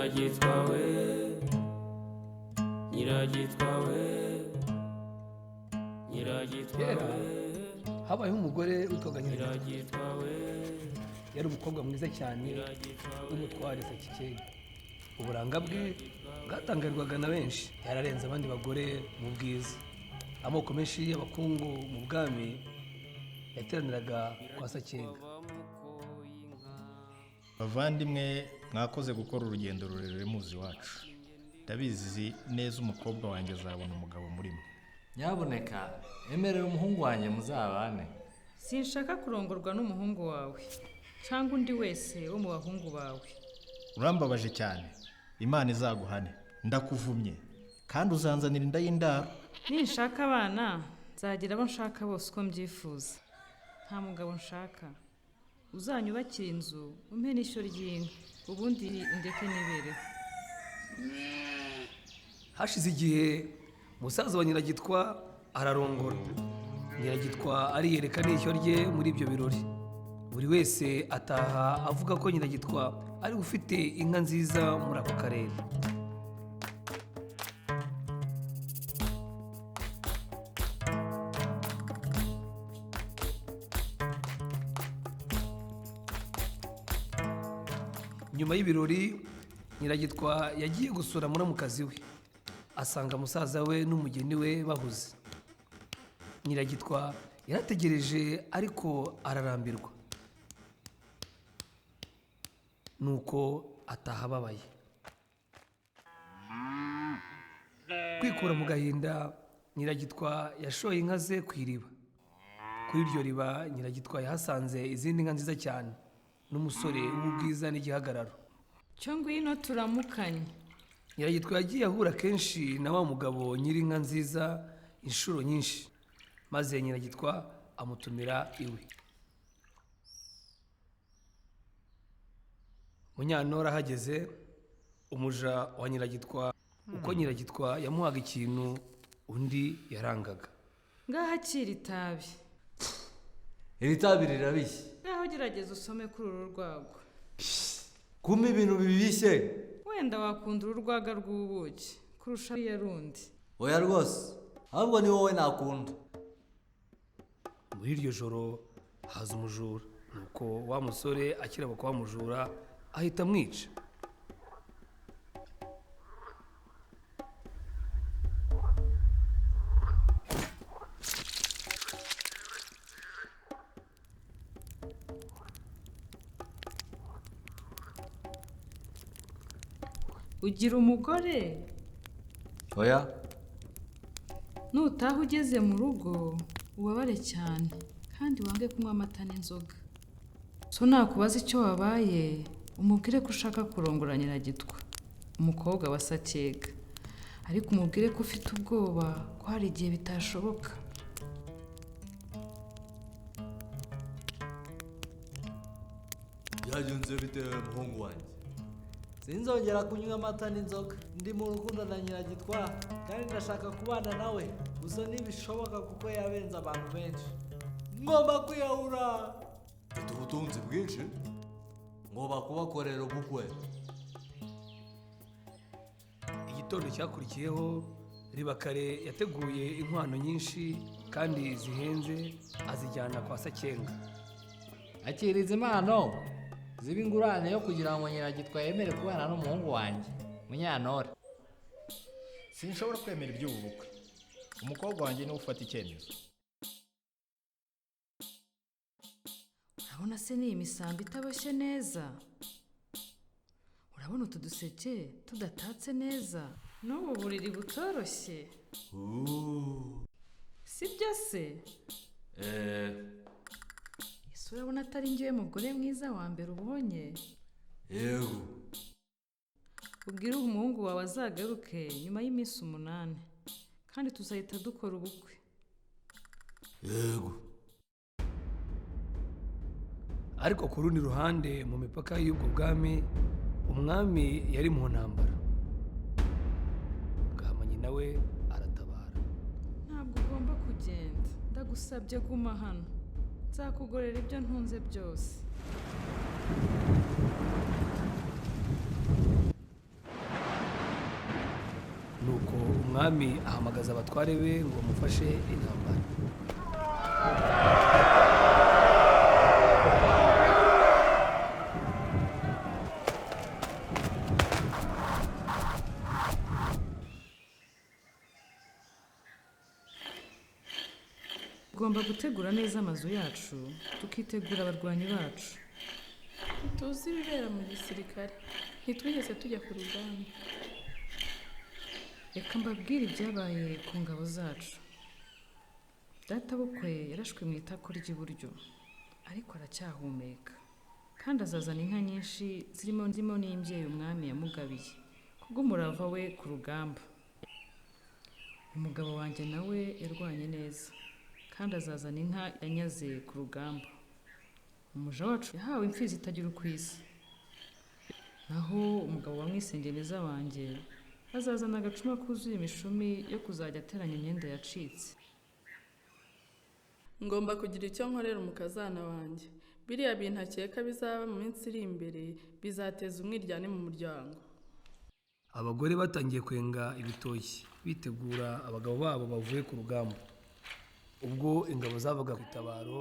Nyiragitwa we, Nyiragitwa we, Nyiragitwa Kera we, habayeho umugore witwaga Nyiragitwa. Nyiragitwa we, Yari umukobwa mwiza cyane Nyiragitwa we, w'umutware Sakikeri. Uburanga bwe bwatangarirwaga na benshi. Yararenze abandi bagore mu bwiza. Amoko menshi y'abakungu mu bwami yateraniraga kwa Sakenga. Bavandimwe, mwakoze gukora urugendo rurerure muzi iwacu. Ndabizi neza, umukobwa wanjye azabona umugabo muri mwe. Nyabuneka emerera umuhungu wanjye muzabane. Sinshaka kurongorwa n'umuhungu wawe cyangwa undi wese wo mu bahungu bawe. Urambabaje cyane, Imana izaguhane, ndakuvumye, kandi uzanzanira inda y'indaro. Ninshaka abana, nzagira abo nshaka bose uko mbyifuza. Nta mugabo nshaka. Uzanyubakira inzu, umpe n'ishyo ry'inka, ubundi undeke nibereho. Hashize igihe, musaza wa Nyiragitwa ararongora. Nyiragitwa ariyereka n'ishyo rye muri ibyo birori. Buri wese ataha avuga ko Nyiragitwa ari we ufite inka nziza muri ako karere. Nyuma y'ibirori, Nyiragitwa yagiye gusura muramukazi we, asanga musaza we n'umugeni we bahuze. Nyiragitwa yarategereje ariko ararambirwa, nuko ataha ababaye. Kwikura mu gahinda, Nyiragitwa yashoye inka ze ku iriba. Kuri iryo riba, Nyiragitwa yahasanze izindi nka nziza cyane n'umusore w'ubwiza n'igihagararo. Cyo ngwino turamukanye. Nyiragitwa yagiye ahura kenshi na wa mugabo nyir'inka nziza inshuro nyinshi, maze Nyiragitwa amutumira iwe. Munyantore ahageze, umuja wa Nyiragitwa, uko Nyiragitwa yamuhaga ikintu undi yarangaga. Ngaho akira itabi. Iri tabi rirabishye. Ngaho gerageza usome kuri uru rwagwa. Kumpa ibintu bibishye? Wenda wakunda uru rwaga rw'ubuki kurusha iya rundi. Oya rwose, ahubwo ni wowe nakunda. Muri iryo joro haza umujura, nuko wa musore akiraba kwa mujura ahita amwica. Ugira umugore? Oya. Nutaha ugeze mu rugo ubabare cyane kandi wange kunywa amata n'inzoga. So nakubaza icyo wabaye, umubwire ko ushaka kurongora Nyiragitwa, umukobwa wa Sakega, ariko umubwire ko ufite ubwoba ko hari igihe bitashoboka. Byagenze bite, muhungu wanjye? Sinzongera kunywa amata n'inzoga. Ndi mu rukundo na Nyiragitwa kandi ndashaka kubana nawe, gusa ntibishoboka kuko yabenze abantu benshi. Ngomba kwiyahura. Mfite ubutunzi bwinshi, ngomba kubakorera ubukwe. Igitondo cyakurikiyeho, Ribakare yateguye inkwano nyinshi kandi zihenze, azijyana kwa Sakenga. Akiriza impano ziba ingurane yo kugira ngo Nyiragitwa yemere kubana n'umuhungu wanjye Munyantore. Sinshobora kwemera iby'ubu bukwe. Umukobwa wanjye niwe ufata icyemezo. Urabona se n'iyi misambi itaboshye neza? Urabona utu duseke tudatatse neza, n'ubu buriri butoroshye, si byo se? Ese urabona atari njyewe mugore mwiza wa mbere ubonye? Yego. Ubwire umuhungu wawe azagaruke nyuma y'iminsi 8, kandi tuzahita dukora ubukwe. Yego. Ariko ku rundi ruhande, mu mipaka y'ubwo bwami, umwami yari mu ntambara. Gahamanyi nawe aratabara. Ntabwo ugomba kugenda, ndagusabye guma hano, nzakugorera ibyo ntunze byose. Umwami ahamagaza abatware be ngo bamufashe intambara. Tugomba gutegura neza amazu yacu, tukitegura abarwanyi bacu. Ntituzi ibibera mu gisirikare, ntitwigeze tujya ku rugamba. Reka mbabwire ibyabaye ku ngabo zacu. Databukwe yarashwe mu itako ry'iburyo, ariko aracyahumeka, kandi azazana inka nyinshi zirimo n'imbyeyi umwami yamugabiye kubw'umurava we ku rugamba. Umugabo wanjye nawe yarwanye neza, kandi azazana inka yanyaze ku rugamba. Umuja wacu yahawe imfizi itagira uko isa. Naho umugabo wa mwisengeneza wanjye azazana agacuma kuzuye imishumi yo kuzajya ateranya imyenda yacitse. Ngomba kugira icyo nkorera umukazana wanjye. Biriya bintu akeka bizaba mu minsi iri imbere bizateza umwiryane mu muryango. Abagore batangiye kwenga ibitoki bitegura abagabo babo bavuye ku rugamba. Ubwo ingabo zavaga ku itabaro,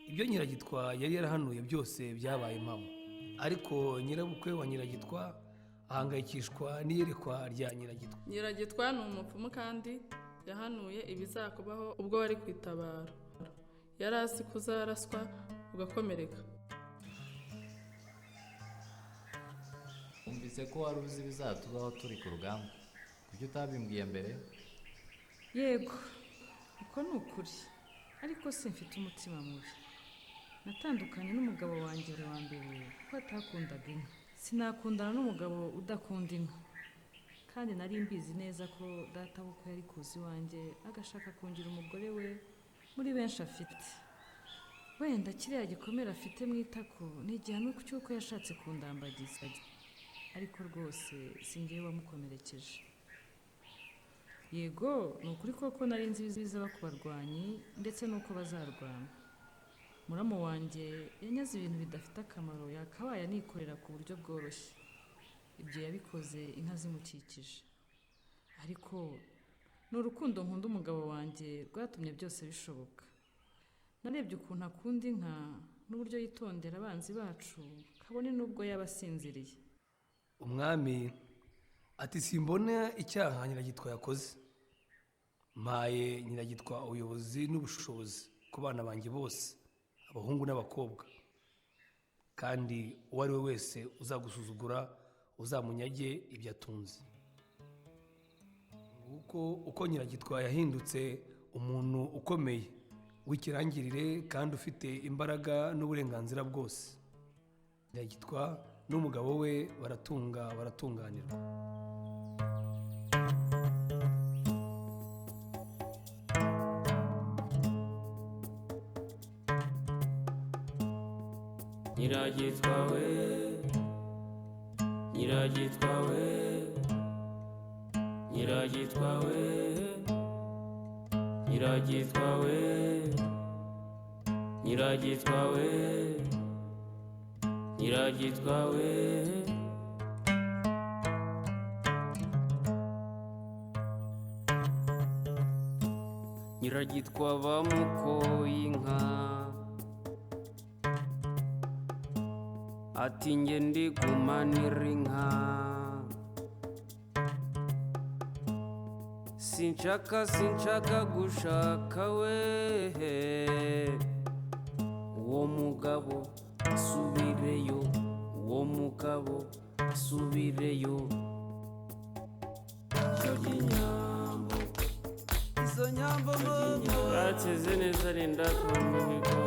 ibyo Nyiragitwa yari yarahanuye byose byabaye impamo. Ariko nyirabukwe wa Nyiragitwa ahangayikishwa n'iyerekwa rya Nyiragitwa. Nyiragitwa ni umupfumu kandi yahanuye ibizakubaho ubwo wari ku itabaro. Yari azi ko uzaraswa ugakomereka. Wumvise ko wari uzi ibizatubaho turi ku rugamba, kuki utabimbwiye mbere? Yego, uko ni ukuri, ariko simfite umutima mubi. Natandukanye n'umugabo wanjye wa mbere kuko atakundaga inka. Sinakundana n'umugabo udakunda inka, kandi nari mbizi neza ko databukwe yari kuza iwanjye agashaka kungira umugore we muri benshi afite. Wenda kiriya gikomere afite mu itako ni igihano cy'uko yashatse kundambagiza, ariko rwose si njyewe wamukomerekeje. Yego, ni ukuri koko nari nzi ibizaba ku barwanyi ndetse n'uko bazarwana. Muramu wanjye yanyaze ibintu bidafite akamaro yakabaye anikorera ku buryo bworoshye. Ibyo yabikoze inka zimukikije. Ariko ni urukundo nkunda umugabo wanjye rwatumye byose bishoboka. Narebye ukuntu akunda inka n'uburyo yitondera abanzi bacu, kabone n'ubwo yaba asinziriye. Umwami ati: simbona icyaha Nyiragitwa yakoze. Mpaye Nyiragitwa ubuyobozi n'ubushobozi ku bana banjye bose, abahungu n'abakobwa. Kandi uwo ari we wese uzagusuzugura uzamunyage ibyo atunze. Nguko uko Nyiragitwa yahindutse umuntu ukomeye w'ikirangirire kandi ufite imbaraga n'uburenganzira bwose. Nyiragitwa n'umugabo we baratunga baratunganirwa. Nyiragitwa we, Nyiragitwa we, Nyiragitwa we, Nyiragitwa we, Nyiragitwa we, Nyiragitwa we. Nyiragitwa bamukoye inka, ati nge ndigumanira inka. Sinshaka sinshaka gushaka wehe, uwo mugabo asubireyo, uwo mugabo asubireyo. Izo nyambo bateze neza rinda ku mihigo.